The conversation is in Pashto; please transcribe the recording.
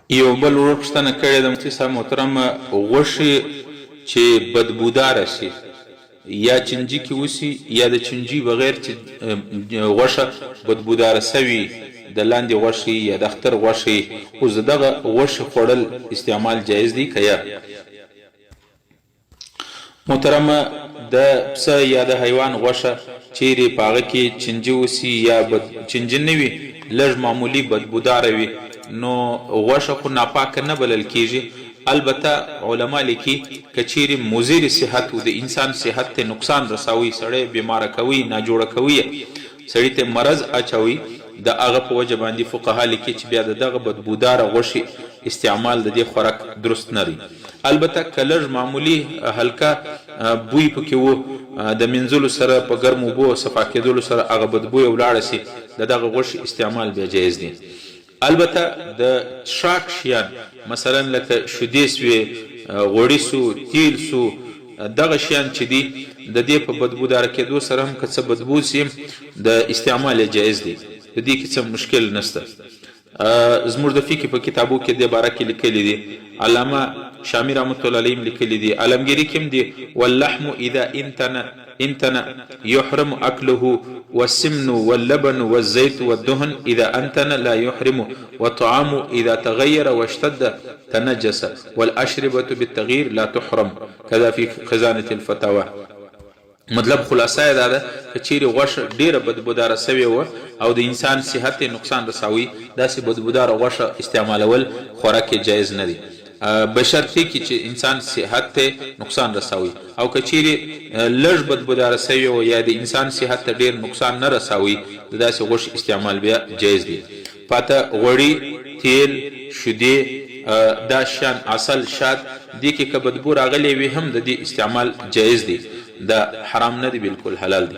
یو بل ورور پوښتنه کړې ده، مفتي صاحب محترم، غوښې چې بدبوداره شي یا چنجي کې وشي یا د چنجي بغیر چې غوښه بدبوداره شوي، د لاندې غوښې یا د اختر غوښې، اوس د دغه غوښې خوړل استعمال جایز دی که یا؟ محترمه، د پسه یا د حیوان غوښه چیرې په هغه کې چنجي وسي یا بد چنجي نه وي، لږ معمولي بدبوداره وي، نو غوښه خو ناپاکه نه بلل کیږي. البته علما لیکي که چیرې مضر صحت و د انسان صحت ته نقصان رساوي، سړی بیماره کوي، ناجوړه کوي یې، سړي ته مرض اچوي، د هغه په وجه باندې فقها لیکي چې بیا د دغه بدبوداره غوښې استعمال د دې خوراک درست نه دی. البته که لږ معمولي هلکه بوی پکې وو، د مینځلو سره په ګرمو اوبو صفا کیدلو سره هغه بدبویه ولاړه شي، د دغه غوښې استعمال بیا جایز دی. البته د څښاک شیان مثلا لکه شودې سوې، غوړي سو، تیل سو، دغه شیان چې دي د دې په بدبوداره کیدو سره هم که څه بدبو سي د استعمال یې جایز دی، په دې کې څه مشکل نشته. زموږ د فقې په کتابو کې دې باره کې لیکلي دي، علامه شامي رحمة الله علیه هم لیکلي دي، عالمګیري کې هم دي، واللحم اذا انتن انتن يحرم اکله والسمن واللبن والزيت والدهن اذا انتن لا يحرم والطعام اذا تغير واشتد تنجس والاشربة بالتغيير لا تحرم كذا في خزانة الفتاوی. مطلب خلاصه یې دا ده که چیرې غوښه ډیره بدبوداره شوې وه او د انسان صحت ته یې نقصان رساوی، داسې بدبوداره غوښه استعمالول خوراک یې جایز نه دی بشرطې کې چې انسان صحت ته نقصان رساوی، او که چیرې لږ بدبوداره شوې وه یا د انسان صحت ته ډیر نقصان نه رساوی، د داسې غوښې استعمال بیا جایز دی. پاته غوړي، تیل، شودې، دا شیان، عسل، شات، دې کې که بدبو راغلې وي هم د دې استعمال جایز دی، دا حرام نه دی بلکل حلال دی.